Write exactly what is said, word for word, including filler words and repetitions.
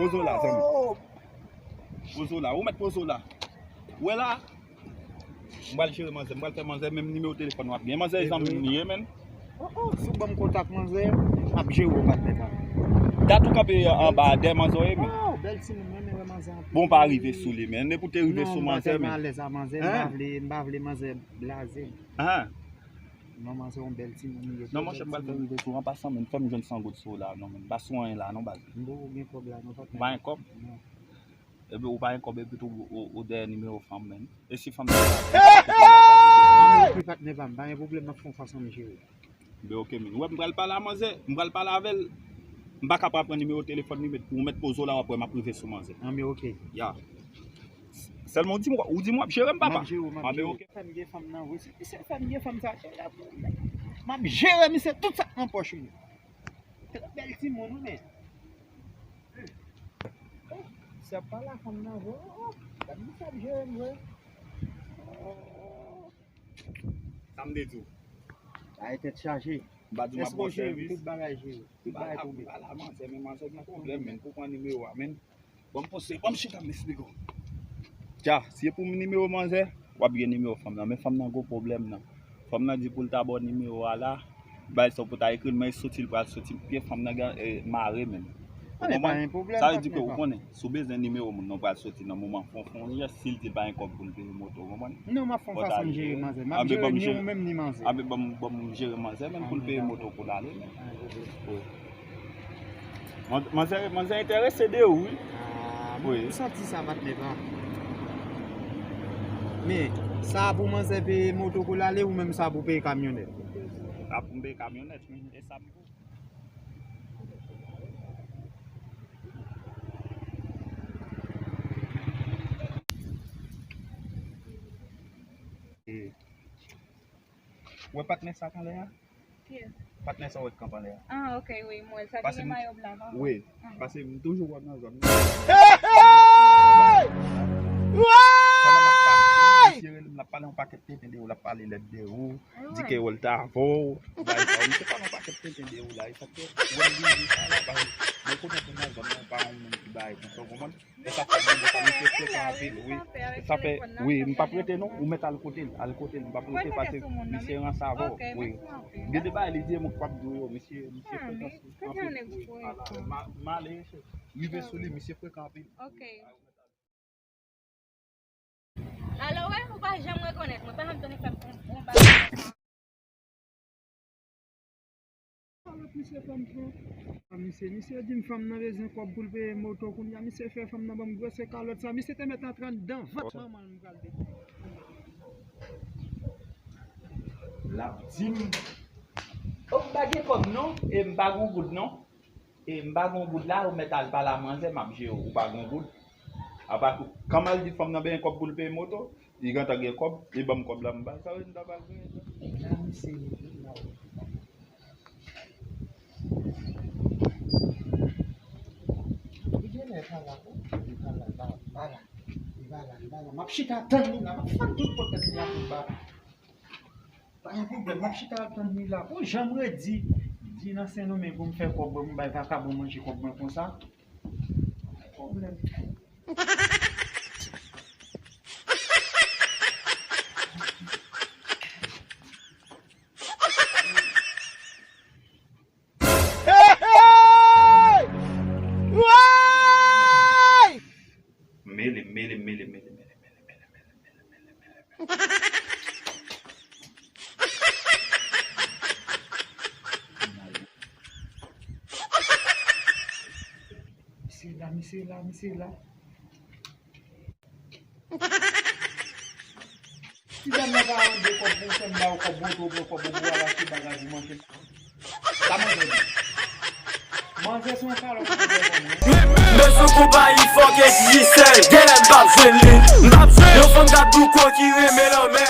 Pozo la, zanmi. Pozo la, ou mèt pozo la. Ou wè la? M pral jere manzè, m pral fè manzè menm nimewo telefòn w ap gen. Manzè zanmi m li ye, menn. Oh, oh, si w ban m kontak manzè, m ap jere w, patnè pa m. Dat ou kanpe anba dèyè manzè w ye, menn. Oh, bèl timoun, mwen renmen wè manzè anpil. Bon, w pa rive sou li, menn. Depi w te rive sou manzè, menn. Non, m pa tèlman alèz a manzè, m pa vle, m pa vle manzè blaze m. Ah. Non, manzè yon bèl timoun li ye. Non, monchè, m pral fè rive sou w an pasan, menn. Fè m jwenn san goud sou w la, non, menn. M pa sou anyen la, non, baz. M poko gen kòb la, non, patnè. Ou pa gen kòb? Non. Epi ou pa gen kòb, epi tou ou, ou, ou dèyè nimewo fanm, menn. E si fanm nan pa... Ann, ok, patnè pa m, pa gen pwoblèm, m ap fè yon fason m jere. Ben, ok, menn. Ou wè, m pral pale a manzè, m pral pale avè l. M pa ka pa pran nimewo telefòn li, mèt, pou w mèt poze w la, w ap wè m ap rive sou manzè. Ann, men, ok. Ya. Sèlman ou di m, ou di m w ap jere m, papa. M ap jere w, m ap jere w. Ann, men, ok. Fè m gen fanm nan, wi. Se misye fè m gen fanm sa, chè, la, m ap jere misye tout sa k nan pòch li. Trè bèl timoun, wi, men. Sa pa la fanm nan vre. Oh, oh. Gad misye ap jere m vre. Oh, oh. Sa m te di w. Bagay tèt chaje. M pa di w m ap ba w sèvis. Tout bagay jere. Tout bagay tonbe. M pa la, m pa la, manzè, men manzè gen pwoblèm, menn, pou pran nimewo a, menn. Ban m poze, ban m chita, m esplike w. Dja, si e pou nimewo manzè, w ap gen nimewo fanm nan. Men fanm nan gwo pwoblèm nan. Fanm nan di pou l ta ba w nimewo a la, bay sa w pou ta ekri l, men e soti l pral soti pye fanm nan gen, e, mare menm. Ou konprann? Sa vle di ke ou konnen, si w bezwen nimewo moun nan, w pral soti nan moman fon fon jès, si l di l pa gen kòb pou l peye moto, ou konprann? Non, m ap fè yon fason m jere manzè. M ap jere ni ou menm ni manzè. Anben ban m, ban m jere manzè menm pou l peye moto pou l ale menm. Wi. Man-, manzè, manzè enterese de ou, wi. Ah, wi. M santi sa, patnè pa m. Men, sa pou manzè peye moto pou l ale, ou menm sa pou peye kamyonèt? Sa pou m peye kamyonèt, wi. E sa m pou. Ou wè patnè sa k anlè a? Ki? Patnè sa w wè k kanpe anlè a. Ah, ok, wi, m wè l. Sa ki gen mayo blan an? Wi, paske m toujou wè l nan zòn nan. Pandan m ap pase, misye rele m, l ap pale yon pakèt tenten de ou, l ap pale lèd de ou, di ke ou l ta avè w, bagay sa yo. Misye pale yon pakèt tenten de ou la, e sa k fè, ou wè m vin di sa la, paske mwen konnen pou nan zòn nan, pa yon moun ki bay konsa, ou konprann? E sa fè mwen, sa misye frekan anpil, wi. E sa fè, wi, m p ap rete non, ou mèt al kote l, al kote l, m p ap rete paske misye ranse avè w, wi. Gen de bagay li di e mwen k p ap di w yo, misye, misye frekan anpil, wi. M ale, m ale, rive sou li, misye frekan anpil. Alò, wè, ou pa janm rekonèt mwen, pa janm tande fè m on, on bagay. Misye fè m pran. A, misye, misye di m fanm nan bezwen kòb pou l peye moto kounye a. Misye fè fanm nan ban m gwosè kalòt sa. Misye te mèt antre anndan vant manman l, m pral dekouvri. L ap di m, o, m pa gen kòb non, e m pa gen goud non. E m pa gen goud la, ou mèt al pale a manzè, m ap jere w, ou pa gen goud. Apa tou, kòman l di fanm nan bezwen kòb pou l peye moto, li gentan gen kòb, li ban m kòb la, m ba l, sa vle di m ta pral genyen. Nèg la misye ye tou la. Li genlè pa la, wi. Li pa la, li pa la, li pa la, li pa la. M ap chita tann li la, m ap fann tout pòt tèt li la pou l ba. Pa gen pwoblèm, m ap chita ap tann li la. Bon, jan m redi, di nan Sendomeng pou m fè kòb mwen, pou m bay vakabon manje kòb mwen konsa. Pa gen pwoblèm. Mele, mele, mele. Misye la, misye la, misye la. Si dam nan pa mande kòb pou w fè m ba w kòb, montre w pran kòb ou pou w al achte bagay pou manje. Sa manzè di. Manzè se yon kalòt pou w fè kòb, wi. Men sou konpayi fòk egziste. Genlè m p ap jwenn li. M p ap jwenn yon fanm k ap douko ki renmen lanmè.